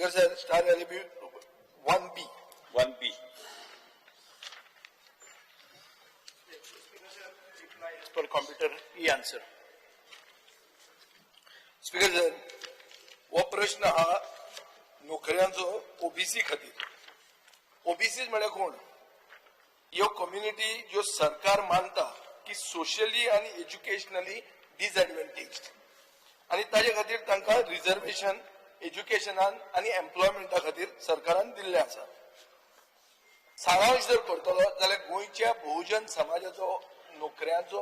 Speaker sir, star LAB 1B. 1B. Per computer e answer. Speaker sir, हो प्रश्न हा नोकऱ्यांचो OBC खातीर. OBC म्हळ्यार कोण? ह्यो कम्युनिटी ज्यो सरकार मानता की सोशली आनी एज्युकेशनली डिसएडवांटेज आनी ताजे खातीर तांकां रिजर्वेशन एज्युकेशनान आनी एम्प्लॉयमेंटा खातीर सरकारान दिल्लें आसा. सारांश जर करतलो जाल्यार गोंयच्या बहुजन समाजाचो नोकऱ्यांचो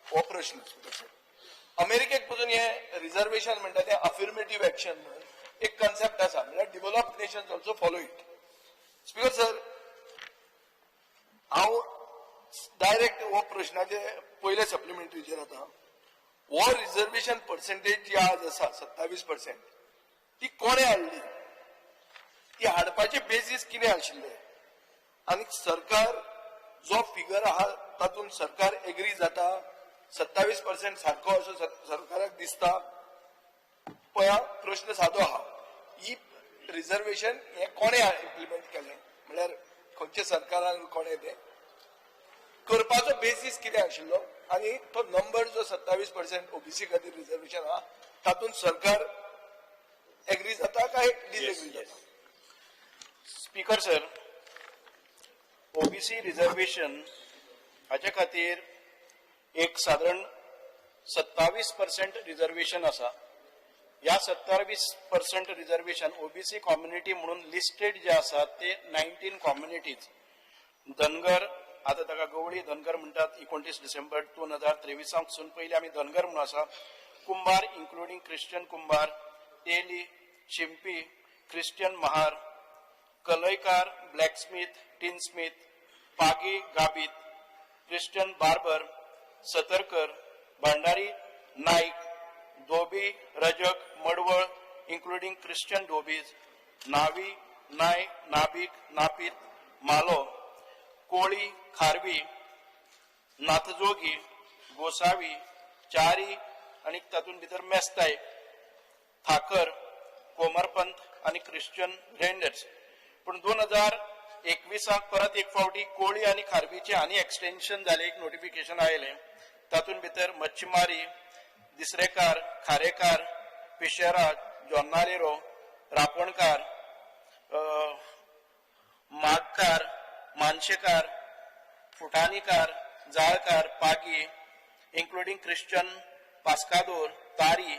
हो प्रश्न. स्पीकर सर, अमेरिकेक पसून हे रिजर्वेशन म्हणटा ते अफिर्मेटीव एक्शन म्हणून एक कन्सेप्ट आसा, म्हळ्यार developed nations also follow it. Speaker sir, हांव डायरेक्ट हो प्रश्नाचे पयले सप्लिमेंटरीचेर आतां. हो रिजर्वेशन पर्सेंटेज जी आज आसा 27%, ती कोणें हाडली, ती हाडपाचे बेजीस कितें आशिल्ले आनी सरकार जो फिगर आहा तातूंत सरकार एग्री जाता? 27% सारको असो सरकाराक दिसता? पळया, प्रश्न सादो आहा, ही रिजर्वेशन हें कोणें इम्प्लिमेंट केलें, म्हळ्यार खंयच्या सरकारान कोणें तें करपाचो बेसीस कितें आशिल्लो आनी तो नंबर जो 27% ओबीसी खातीर रिजर्वेशन आहा तातूंत सरकार एग्री जाता काय डिसएग्री जाता? स्पीकर सर, ओबीसी रिझर्वेशन हाचे खातीर एक सादारण 27% रिझर्वेशन आसा. ह्या 27% रिझर्वेशन ओबीसी कम्युनिटी म्हणून लिस्टेड जे आसात ते 19 कम्युनिटीज. धनगर, आतां ताका गवळी धनगर म्हणटात, 29 डिसेंबर 2023 सून पयलीं आमी धनगर म्हणून आसा. कुंभार इन्क्लुडींग क्रिश्चन कुंभार, तेली, शिंपी, क्रिश्चन महार, कलयकार, ब्लॅकस्मिथ, टिनस्मिथ, पागी गाबीत, क्रिश्चन बार्बर, सतरकर, भांडारी, नाईक, धोबी, रजक, मडवळ इन्क्लुडींग क्रिश्चन धोबीज, नावी, नाय, नाबीक, नापीत, मालो, कोळी, खारवी, नाथजोगी, गोसावी, च्यारी आनी तातूंत भितर मेस्ताय, ठाकर, कोमरपंत आनी क्रिश्चन रेंडर्स. पूण 2021 परत एक फावटी कोळी आनी खारवीचे आनी एक्सटेन्शन जालें. एक नोटिफिकेशन आयलें, तातूंत भितर मच्छीमारी, दिसरेकार, खारेकार, पिशेरा, जोन्नालेरो, रापणकार, मागकार, मानशेकार, फुटाणीकार, जाळकार, पागी इन्क्लुडींग क्रिश्चन पास्कादोर, तारी,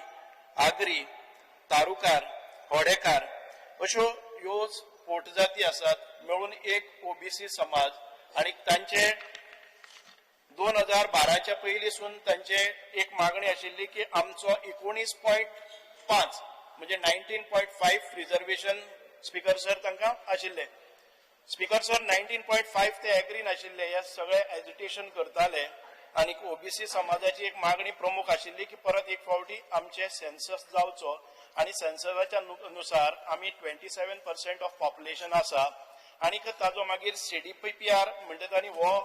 आगरी, तारुकार, होडेकार अश्यो ह्यो पोटजाती आसात. मेळून एक ओबीसी समाज आनी तांचे 2012च्या पयलींसून तांचे एक मागणी आशिल्ली की आमचो 19.5 म्हणजे 19.5 रिजर्वेशन, स्पीकर सर, तांकां आशिल्ले. स्पीकर सर, 19.5 ते एग्री नाशिल्ले. हे सगळे एजिटेशन करताले आनी ओबीसी समाजाची एक मागणी प्रमुख आशिल्ली की परत एक फावटी आमचे सेन्सस जावचो आनी सेन्ससाच्या नुसार आमी 27% ऑफ पॉप्युलेशन आसा. आनी ताजो मागीर सीडीपीआर म्हणटा तांणी हो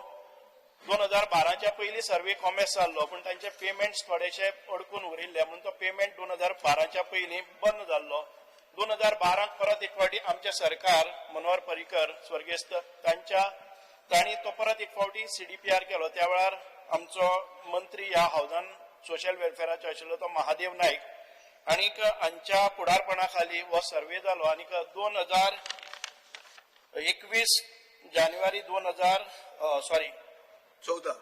2012च्या पयलीं सर्वे कॉमेस जाल्लो, पूण तांचे पेमेंट्स थोडेशे अडकून उरिल्ले म्हणून तो पेमेंट 2012च्या पयलीं बंद जाल्लो. 2012 परत एक फावटी आमचें सरकार, मनोहर पर्रीकर स्वर्गेस्त, तांच्या तांणी तो परत एक फावटी सीडीपीआर केलो. त्या वेळार आमचो मंत्री ह्या हावजान सोशल वेलफेराचो आशिल्लो तो महादेव नायक आनीक हांच्या फुडारपणा खाली हो सर्वे जालो. आनीक 2021 जानेवारी 2000, सॉरी, 14.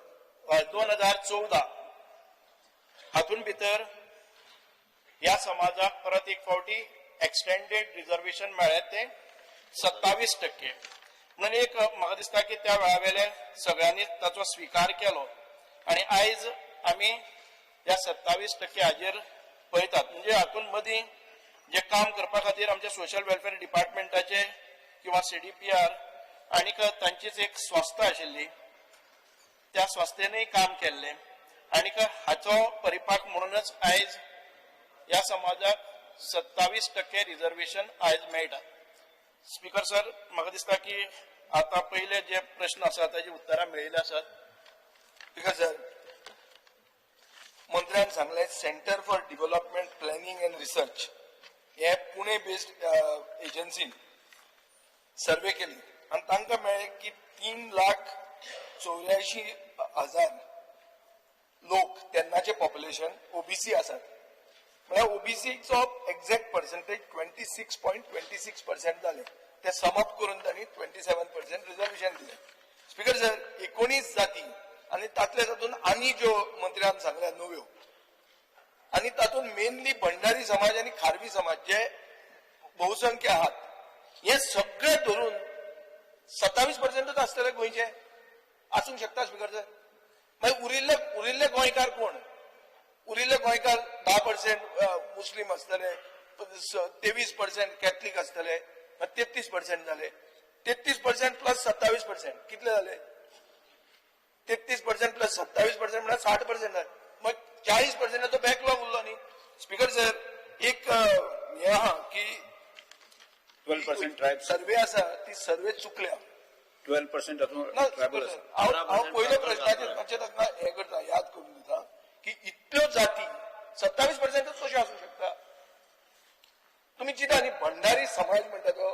2014 हातून भितर ह्या समाजाक परत एक फावटी एक्सटेंडेड रिजर्वेशन मेळ्ळें तें 27%. म्हणून एक म्हाका दिसता की त्या वेळा वेले सगळ्यांनी ताचो स्विकार केलो आनी आयज आमी ह्या 27% हाजेर पळयतात. म्हणजे हातून मदीं जे काम करपा खातीर आमच्या सोशल वेलफेअर डिपार्टमेंटाचे किंवा सीडीपीआर आनीक तांचीच एक संस्था आशिल्ली, त्या संस्थेनय काम केल्लें आनीक हाचो परिपाक म्हणूनच आयज ह्या समाजाक 27% रिजर्वेशन आयज मेळटा. स्पीकर सर, म्हाका दिसता की आतां पयले जे प्रश्न आसा ताजी उत्तरां मेळिल्ली आसात. स्पीकर सर, मंत्र्यान सांगलें, Centre for Development Planning and Research. हे पुणे बेस्ड एजन्सीन सर्वे केली आनी तांकां मेळ्ळें की 3,84,000 लोक तेन्नाचे पॉप्युलेशन ओबीसी आसात. म्हळ्यार ओबीसीचो exact percentage 26.26% जाले. ते समअप करून तांणी 27% रिजर्वेशन दिलें. स्पीकर सर, 19 जाती आनी तातले तातूंत आनी ज्यो मंत्र्यान सांगल्या नव्यो, आनी तातूंत मेनली भंडारी समाज आनी खारवी समाज जे बहुसंख्य आहात, हे सगळे धरून 27%च आसतले गोंयचे आसूंक शकता स्पीकर सर. मागीर उरिल्ले गोंयकार कोण? उरिल्ले गोंयकार 10% मुस्लीम आसतले, 23% कॅथलीक आसतले, 33% जाले. 33% प्लस 27% कितले जाले? 33% प्लस 27% म्हळ्यार 60% जाले. मग 40%चो बॅकलॉग उरलो न्ही. स्पीकर सर, एक हें आहा की 12% ट्रायब सर्वे आसा ती सर्वे चुकल्या. 12% तातूंत ना ट्रायबल आसा. हांव पयल्या प्रश्नाचेर मातशें तांकां हें करता, याद करून दिता की इतल्यो जाती 27%च कश्यो आसूंक शकता? तुमी चिंता न्ही, भंडारी समाज म्हणटा तो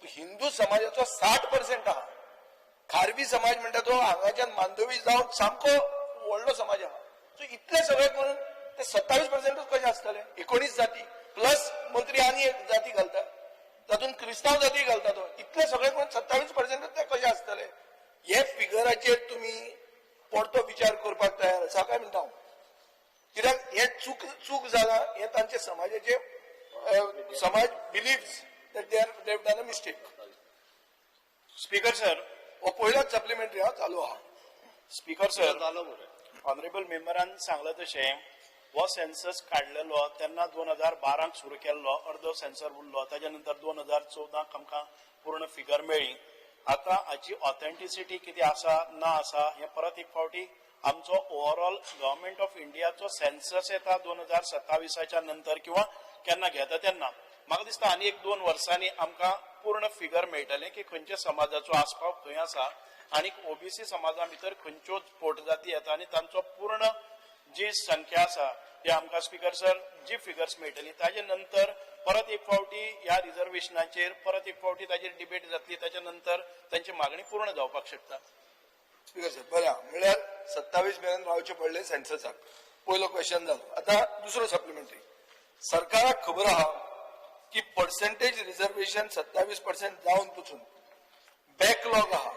हिंदू समाजाचो 60% आहा. खारवी समाज म्हणटा तो हांगाच्यान मांडवी जावन सामको व्हडलो समाज आहा. सो इतले सगळे करून ते 27%च कशे आसतले? 19 जाती प्लस मंत्री आनी एक जाती घालता, तातूंत क्रिस्तांव जाती घालता तो. इतले सगळे करून 27%च ते कशे आसतले? हे फिगराचेर तुमी परतो विचार करपाक तयार आसा काय म्हणटा हांव? कित्याक हे चूक जाला, हे तांचे समाजाचे समाज believes that they have done a mistake. Speaker sir, हो पयलोच सप्लिमेंटरी हा चालू आहा. स्पीकर सर, ऑनरेबल मेंबरान सांगला तशें हो सेन्सस काडलेलो तेन्ना 2012 सुरू केल्लो, अर्दो सेन्सर उरलो, ताज्या नंतर 2014 आमकां पूर्ण फिगर मेळ्ळी. आतां हाची ऑथेंटिसिटी कितें आसा ना आसा हें परत एक फावटी आमचो ओवरऑल गव्हर्मेंट ऑफ इंडियाचो सेन्सस येता 2027च्या नंतर किंवा केन्ना घेता तेन्ना म्हाका दिसता आनी एक 2 वर्सांनी आमकां पूर्ण फिगर मेळटलें की खंयच्या समाजाचो आस्पाव खंय आसा आनी ओबीसी समाजा भितर खंयच्यो पोटजाती येता आनी तांचो पूर्ण जी संख्या आसा ती आमकां स्पीकर सर जी फिगर्स मेळटली. ताजे नंतर परत एक फावटी ह्या रिजर्वेशनाचेर परत एक फावटी ताजेर डिबेट जातली, ताच्या नंतर तांची मागणी पूर्ण जावपाक शकता. स्पीकर सर, बरें, म्हळ्यार 27 मेरेन रावचें पडलें सेन्ससाक. पयलो क्वेश्चन जालो. आतां दुसरो सप्लिमेंटरी. सरकाराक खबर आहा की पर्सेंटेज रिजर्वेशन 27% जावन पसून बॅकलॉग आहा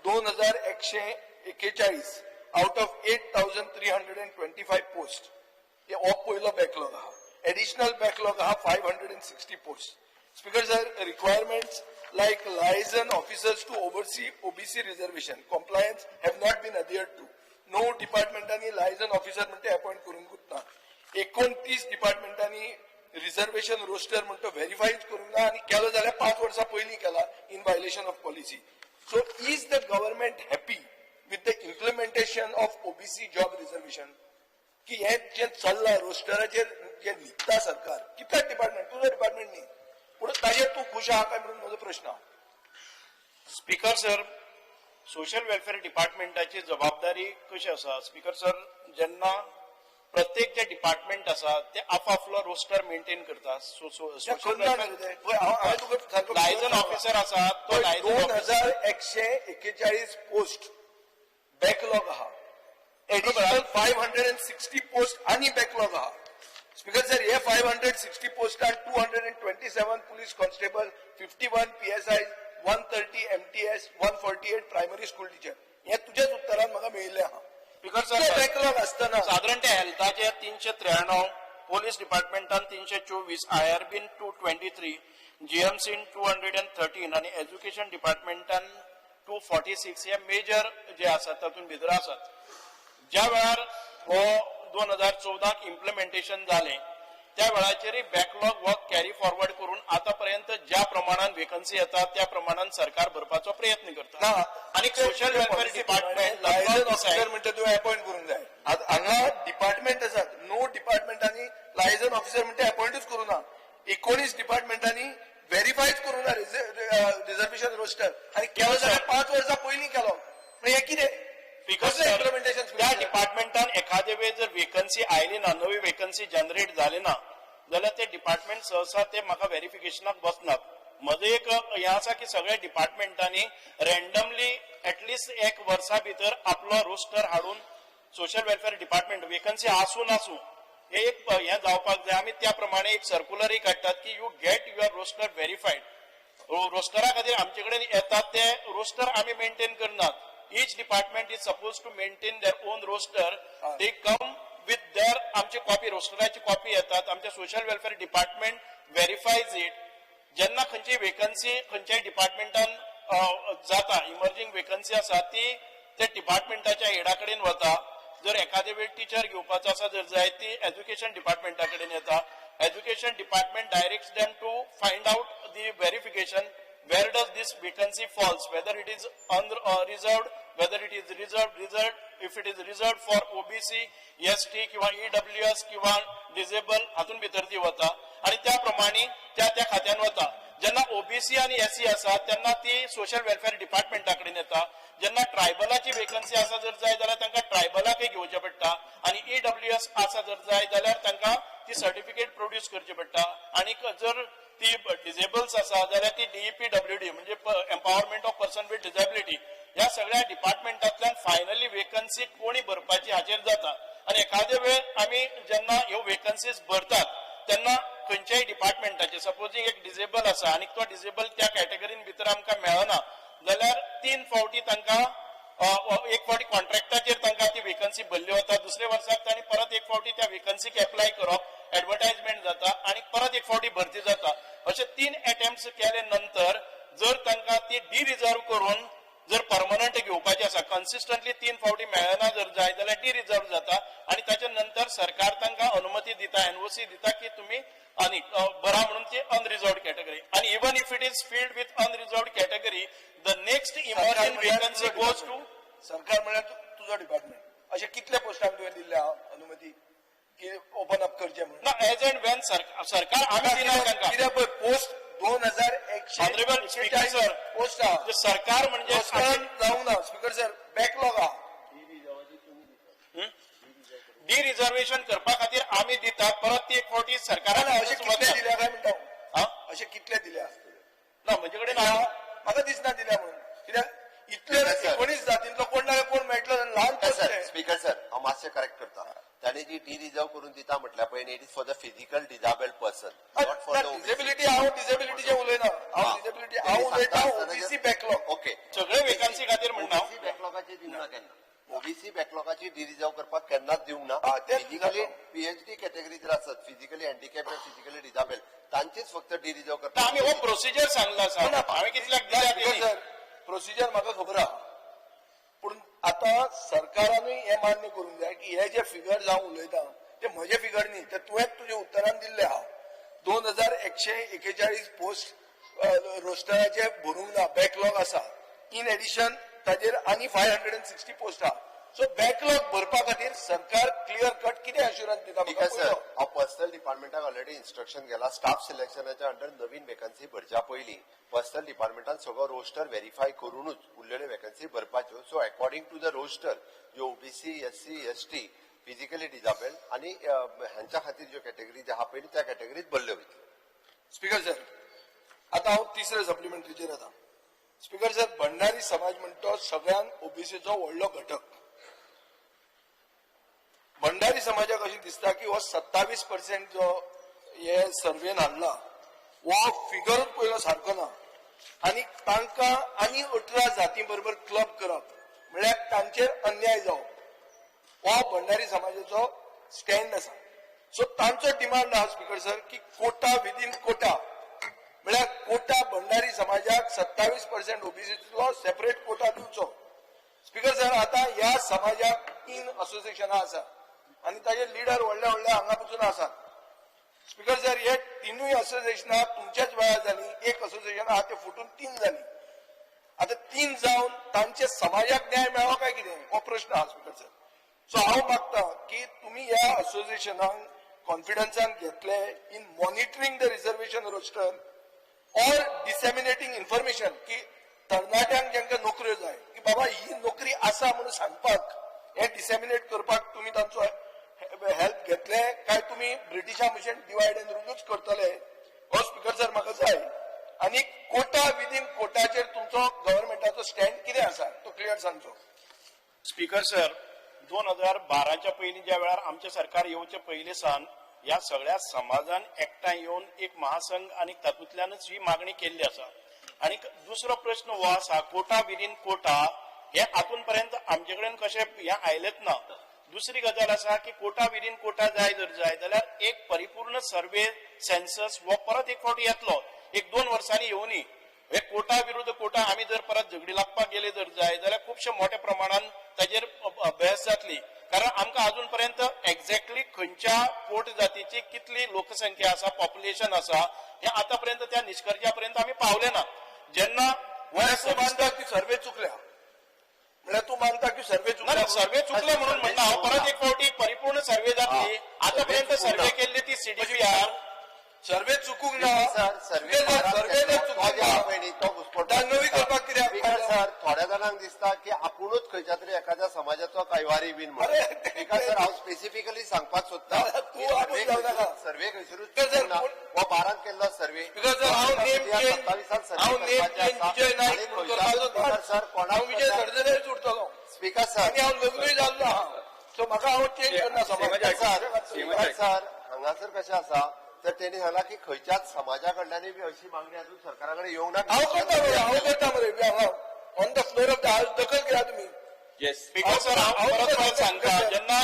2141 out of 8325 post. हे हो पयलो बॅकलॉग आहा. एडिशनल बॅकलॉग आहा 560 post. Speaker sir, requirements like liaison officers to oversee OBC reservation compliance have not been adhered to. No डिपार्टमेंटांनी liaison officer म्हणटा अपॉइंट करूंकूच ना. 29 डिपार्टमेंटांनी रिजर्वेशन रोस्टर म्हणटा व्हेरीफायच करूंक ना आनी केलो जाल्यार 5 वर्सां पयलीं केला in violation of policy. So is the government happy with the implementation of OBC job reservation? की हें जें चल्लां रोस्टराचेर जें न्हिदता सरकार, कितले डिपार्टमेंट, तुजो डिपार्टमेंट न्ही, पूण ताजेर तूं खूश आहा काय म्हणून म्हजो प्रश्न आहा. स्पीकर सर, सोशल वेलफेअर डिपार्टमेंटाची जबाबदारी कशी आसा? स्पीकर सर, जेन्ना प्रत्येक जे डिपार्टमेंट आसा ते आपापलो रोस्टर मेंटेन करता. लायझन ऑफिसर आसा तो 2141 पोस्ट बॅकलॉग आहा. एडिशनल 560 पोस्ट आनी बॅकलॉग आहा. स्पीकर सर, हे 560 पोस्टान 227 police constable, 51 PSI, 130 MTS, 148 primary school teacher. हे तुझ्याच उत्तरान म्हाका मेळिल्लें आहा. स्पीकर सर, बॅकलॉग आसतना सादारण ते हेल्थाचे 393, पोलीस डिपार्टमेंटान 324, आयआरबीन 223, जीएमसीन 213 आनी एज्युकेशन डिपार्टमेंटान 246 हे मेजर जे आसात तातूंत भितर आसात. ज्या वेळार हो 2014 इम्प्लिमेंटेशन जालें त्या वेळाचेरय बॅकलॉग हो कॅरी फॉरवर्ड करून आतां पर्यंत ज्या प्रमाणान वेकन्सी येतात त्या प्रमाणान सरकार भरपाचो प्रयत्न करता. आनी social welfare department liaison officer म्हणटा तुवें अपॉइंट करूंक जाय. हांगा डिपार्टमेंट आसात, नो डिपार्टमेंटांनी लायझन ऑफिसर म्हणटा अपॉइंटूच करूं ना. 19 डिपार्टमेंटांनी व्हेरीफायच करूं ना रिजर्वेशन रोस्टर आनी केलो जाल्यार 5 वर्सां पयलीं केलो. हें कितें इम्प्लिमेंटेशन? त्या डिपार्टमेंटान एखादे वेळ जर वेकन्सी आयली ना, नवी वेकन्सी जनरेट जाली ना जाल्यार ते डिपार्टमेंट सहसा ते म्हाका व्हेरिफिकेशनाक वचनात. म्हजें एक हें आसा की सगळ्या डिपार्टमेंटांनी रँडमली एटलिस्ट एक वर्सा भितर आपलो रोस्टर हाडून सोशल वेलफेअर डिपार्टमेंट वेकन्सी आसूं नासूं हे एक हें जावपाक जाय. आमी त्या प्रमाणे एक सर्क्युलरय काडटात की you get your roster verified. रोस्टरा खातीर आमचे कडेन येतात ते रोस्टर आमी मेंटेन करनात. Each department is suppose to maintain their own roster. They come with their आमची कॉपी, रोस्टराची कॉपी येतात, आमच्या social welfare department verifies it. जेन्ना खंयची वेकन्सी खंयच्याय डिपार्टमेंटान जाता, इमर्जींग वेकन्सी आसा ती त्या डिपार्टमेंटाच्या हेडा कडेन वता. जर एखादे वेळ टिचर घेवपाचो आसा जर जाय ती एज्युकेशन डिपार्टमेंटा कडेन येता. Education department directs them to find out the verification where does this vacancy falls, whether it is unreserved, whether it is reserved, if it is reserved for OBC, ST किंवा EWS किंवा disable, हातून भितर ती वता आणि त्या प्रमाणे त्या त्या खात्यान वता. जेन्ना ओबीसी आणि एससी आसा तेन्ना ती सोशल वेलफेअर डिपार्टमेंटा कडेन येता. जेन्ना ट्रायबलाची वेकन्सी आसा जर जाय जाल्यार तांकां ट्रायबलाकय घेवचें पडटा आणि ईडब्ल्यूएस आसा जर जाय जाल्यार तांकां ती सर्टिफिकेट प्रोड्यूस करची पडटा. आनी जर ती डिसेबल्स आसा जाल्यार ती डीईपीडब्ल्यूडी म्हणजे empowerment of person with disability ह्या सगळ्या डिपार्टमेंटांतल्यान फायनली वेकन्सी कोणी भरपाची हाचेर जाता. आनी एखादे वेळ आमी जेन्ना ह्यो वेकन्सीज भरतात तेन्ना खंयच्याय डिपार्टमेंटाचे सपोजींग एक डिसेबल आसा आनी तो डिसेबल त्या कॅटेगरीन भितर आमकां मेळना जाल्यार 3 फावटी तांकां एक फावटी कॉन्ट्रॅक्टाचेर तांकां ती वेकन्सी भरली वता, दुसऱ्या वर्साक तांणी परत एक फावटी त्या वेकन्सीक एप्लाय करप, एडवर्टायजमेंट जाता आनी परत एक फावटी भरती जाता. अशे 3 एटेम्प्ट केले नंतर जर तांकां ती डिरिजर्व करून जर परमनंट घेवपाची आसा, कन्सिस्टंटली 3 फावटी मेळना जर जाय जाल्यार डिरिजर्व जाता आनी ताच्या नंतर सरकार तांकां अनुमती दिता, एनओसी दिता की तुमी आनी भरा म्हणून ती अनरिजर्वड कॅटेगरी. आनी even if it is filled with unreserved category, the next emerging vacancy goes to सरकार म्हळ्यार तुजो डिपार्टमेंट. अशे कितले पोस्टांक तुवें दिल्ले अनुमती की ओपन अप करचे म्हणून? ना, एज अँड वेन सरकार आमी दिना तांकां. कित्याक पळय post 2100 honourable speaker sir, post आहा. सरकार म्हणजे जावंक ना स्पीकर सर, बॅकलॉग आहा. डिरिजर्वेशन करपा खातीर आमी दितात, परत ती एक फावटी सरकारान अशे कितले दिल्या काय म्हणटा? अशे कितले दिल्या? ना, म्हजे कडेन म्हाका दिसना दिल्या म्हणून. कित्याक इतले 19 जातींतलो कोण ना कोण मेळटलो ल्हान सर. स्पीकर सर, हांव मातशें करेक्ट करता. ताणें जी डिरिजर्व करून दिता म्हटल्या पळय, it is for the physical disabled person, not for the disability. हांव डिसेबिलिटीचें उलयना, हांव डिसेबिलिटी हांव उलयता ओबीसी बॅकलॉग. ओके, सगळे वेकन्सी खातीर म्हणटा. ओबीसी बॅकलॉगाची दिवंक ना केन्ना, ओबीसी बॅकलॉगाची डिरिजर्व करपाक केन्नाच दिवंक ना. फिजिकली पीएचडी कॅटेगरी जर आसत, फिजिकली हँडिकॅप, फिजिकली डिजेबल, तांचीच फक्त डिरिजर्व करता. आमी हो प्रोसिजर सांगला आसा, हांवें कितल्याक दिल्या सर प्रोसिजर म्हाका खबर आहा. पूण आतां सरकारानूय हें मान्य करूंक जाय की हे जे फिगर्स हांव उलयतां ते म्हजे फिगर न्ही, ते तुवें तुज्या उत्तरान दिल्ले आहा. 2141 पोस्ट रोस्टराचे भरूंक ना, बॅकलॉग आसा. इन एडिशन ताजेर आनी 560 पोस्ट आहा. सो बॅकलॉग भरपा खातीर सरकार क्लियर कट कितें अश्युरन्स दिता? स्पीकर सर, हांव पर्सनल डिपार्टमेंटाक ऑलरेडी इन्स्ट्रक्शन गेला. स्टाफ सिलेक्शनाच्या अंडर नवीन वेकन्सी भरच्या पयलीं पर्सनल डिपार्टमेंटान सगळो रोस्टर व्हेरीफाय करूनच उरलेल्यो vacancy भरपाच्यो. So according to the roster ज्यो OBC, SC, ST, physically disabled आनी हांच्या खातीर ज्यो कॅटेगरी ज्यो आहा पळय त्या कॅटेगरीत भरल्यो वयतल्यो. स्पीकर सर, आतां हांव तिसऱ्या सप्लिमेंटरीचेर येता. स्पीकर सर, भंडारी समाज म्हणटा तो सगळ्यांत ओबीसीचो व्हडलो घटक. भंडारी समाजाक अशें दिसता की हो 27% जो हे सर्वेन हाडला हो फिगरूच पयलो सारको ना आनी तांकां आनी 18 जाती बरोबर क्लब करप म्हळ्यार तांचेर अन्याय जावप, हो भंडारी समाजाचो स्टँड आसा. सो तांचो डिमांड आहा स्पीकर सर की कोटा विदीन कोटा, म्हळ्यार कोटा भंडारी समाजाक 27% ओबीसीतलो सेपरेट कोटा दिवचो. स्पीकर सर, आतां ह्या समाजाक 3 असोसिएशनां आसा आनी ताजे लिडर व्हडले व्हडले हांगा पसून आसात. स्पीकर सर, हे 3 असोसिएशनां तुमच्याच वेळार जाली. एक असोसिएशन आहा ते फुटून 3 जाली. आतां 3 जावन तांचे समाजाक न्याय मेळो काय कितें हो प्रश्न आहा स्पीकर सर. सो हांव मागता की तुमी ह्या असोसिएशनाक कॉन्फिडन्सान घेतले in monitoring the reservation roster or disseminating information की तरणाट्यांक जांकां नोकऱ्यो जाय की बाबा ही नोकरी आसा म्हणून सांगपाक, हे डिसेमिनेट करपाक तुमी तांचो हेल्प घेतले काय तुमी ब्रिटिशा भशेन डिवायड अँड रुलूच करतले? हो स्पीकर सर म्हाका जाय. आनी कोटा विदीन कोटाचेर तुमचो गव्हर्मेंटाचो स्टँड कितें आसा तो क्लियर सांगचो. स्पीकर सर, 2012च्या पयलीं ज्या वेळार आमचें सरकार येवचे पयलीं सावन ह्या सगळ्या समाजान एकठांय येवन एक महासंघ आनी तातूंतल्यानच ही मागणी केल्ली आसा. आनी दुसरो प्रश्न हो आसा, कोटा विदीन कोटा हे आतून पर्यंत आमचे कडेन कशें हें आयलेंच ना. दुसरी गजाल आसा की कोटा विदीन कोटा जाय जर जाय जाल्यार एक परिपूर्ण सर्वे सेन्सस हो परत एक फावटी येतलो, 1-2 वर्सांनी येवनी. हे कोटा विरुद्ध कोटा आमी जर परत झगडी लागपाक गेले जर जाय जाल्यार खुबशे मोठ्या प्रमाणान ताजेर अभ्यास जातली, कारण आमकां अजून पर्यंत एक्झॅक्टली खंयच्या पोट जातीची कितली लोकसंख्या आसा, पॉप्युलेशन आसा, हे आतां पर्यंत त्या निश्कर्शा पर्यंत आमी पावले ना. जेन्ना म्हळ्यार तूं मानता की सर्वे चुकल्या? म्हळ्यार तूं मानता की सर्वे चुकल्या? सर्वे चुकले म्हणून म्हणना हांव, परत एक फावटी परिपूर्ण सर्वे जातली. आतां पर्यंत सर्वे केल्ली ती सीडीपीआर सर्वे चुकूंक ना. सर, सर्वे सर्वे जर चुकूंक ना नवी करपाक कित्याक? स्पीकर सर, थोड्या जाणांक दिसता की आपुणूच खंयच्या तरी एखाद्या समाजाचो कैवारी बीन म्हणून. स्पीकर सर, हांव स्पेसिफिकली सांगपाक सोदता, सर्वे खंयसरूच चुकूंक ना. हो 12 केल्लो सर्वे. हांव name change Vijay Naik speaker sir, हांव विजय सरदेसाय उरतलो. स्पीकर सर, आनी हांव लग्नूय जाल्लो आहा, सो म्हाका हांव चेंज करना समाज. स्पीकर सर, हांगासर कशें आसा तर तेणी सांगला की खंयच्याच समाजा कडल्यान बी अशी मागणी अजून सरकारा कडेन येवंक ना. हांव करता मरे, हांव करता मरे. On the floor of the house दखल घेया तुमी. स्पीकर सर, हांव परत परत सांगता, जेन्ना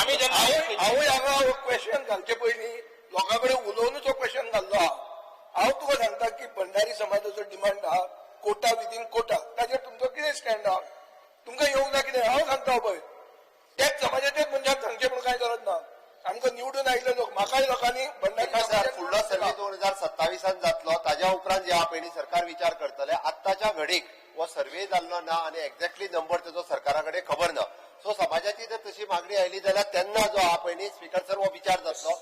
आमी जेन्ना हांवूय हांगा हो क्वेश्चन घालचे पयलीं लोकां कडेन उलोवनूच हो क्वेश्चन घाल्लो आहा. हांव तुका सांगता की भंडारी समाजाचो डिमांड आहा कोटा विदीन कोटा, ताचेर तुमचो कितें स्टँड आहा? तुमकां येवंक ना कितें? हांव सांगता पळय, त्याच समाजाच्याच मनशाक सांगचें म्हणून कांय गरज ना. आमकां निवडून आयिल्ले लोक, म्हाकाय लोकांनी भंडारी सर, फुडलो सर्वे 2027 जातलो, ताज्या उपरांत ज्या पयलीं सरकार विचार करतले. आत्ताच्या घडीक हो सर्वे जाल्लो ना आनी एक्झॅक्टली नंबर तेजो सरकारा कडेन खबर ना. सो समाजाची जर तशी मागणी आयली जाल्यार तेन्ना जो आहा पळय न्ही स्पीकर सर, हो विचार जातलो.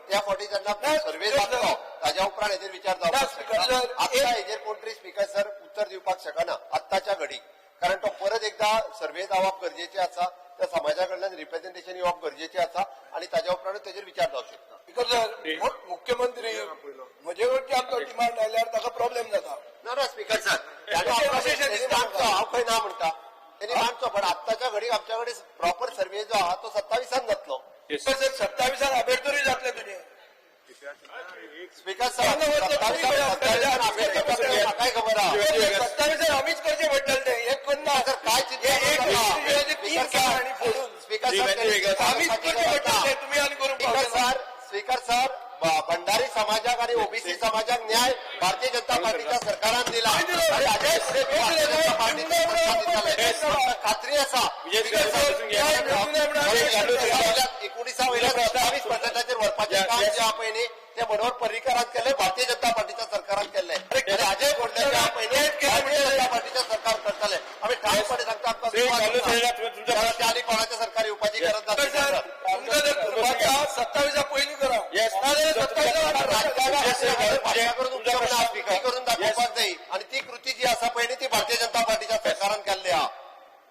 त्या फावटी जेन्ना सर्वे जातलो ताज्या उपरांत हेजेर विचार जावपाक शकता. आत्ता हेजेर कोण तरी स्पीकर सर उत्तर दिवपाक शकना आत्ताच्या घडीक, कारण तो परत एकदा सर्वे जावप गरजेचे आसा, त्या समाजा कडल्यान रिप्रेझेंटेशन येवप गरजेचें आसा आनी ताज्या उपरांत तेजेर विचार जावंक शकता. स्पीकर सर, मुख्यमंत्री म्हजे कडच्यान तो डिमांड आयल्यार ताका प्रॉब्लेम जाता. ना ना स्पीकर सर, मागचो हांव खंय ना म्हणटा, तेणी मागचो, पण आत्ताच्या घडीक आमच्या कडेन प्रॉपर सर्वे जो आहा तो 27 जातलो. स्पीकर सर, 27 आबेडतरूय जातले तुजे. स्पीकर सर, म्हाकाय खबर आहा. 27 आमीच करचें पडटलें तें, हें करना. सर, काय चिंता? स्पीकर सर, आमीच करचें पडटलें, तुमी आनी करूंक speaker sir, speaker sir, Bhandari समाजाक आणि ओबीसी समाजाक न्याय भारतीय जनता पार्टीच्या सरकारान दिला आणि हाजे फुडें भारतीय जनता पार्टीच्या सरकार दितले, खात्री आसा. 19 वयल्या 27% व्हरपाचें काम जे आहा पळय न्ही तें मनोहर पर्रीकारान केलें, भारतीय जनता पार्टीच्या सरकारान केल्लें. आनी हाजे फुडलें जे आहा पळय न्ही भारतीय जनता पार्टीच्या सरकार करतलें. आमी ठामपणे सांगता, आमकां त्या आनी कोणाचें सरकार येवपाची गरज ना. 27 पयलीं करा, भाशा करून दाखोवपाक जाय आनी ती कृती जी आसा पळय न्ही ती भारतीय जनता पार्टीच्या सरकारान केल्ली आहा.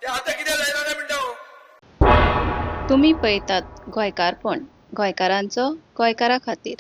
ते आतां कित्याक जायना काय म्हणटा. तुमी पळयतात गोंयकारपण, गोंयकारांचो गोंयकारा खातीर.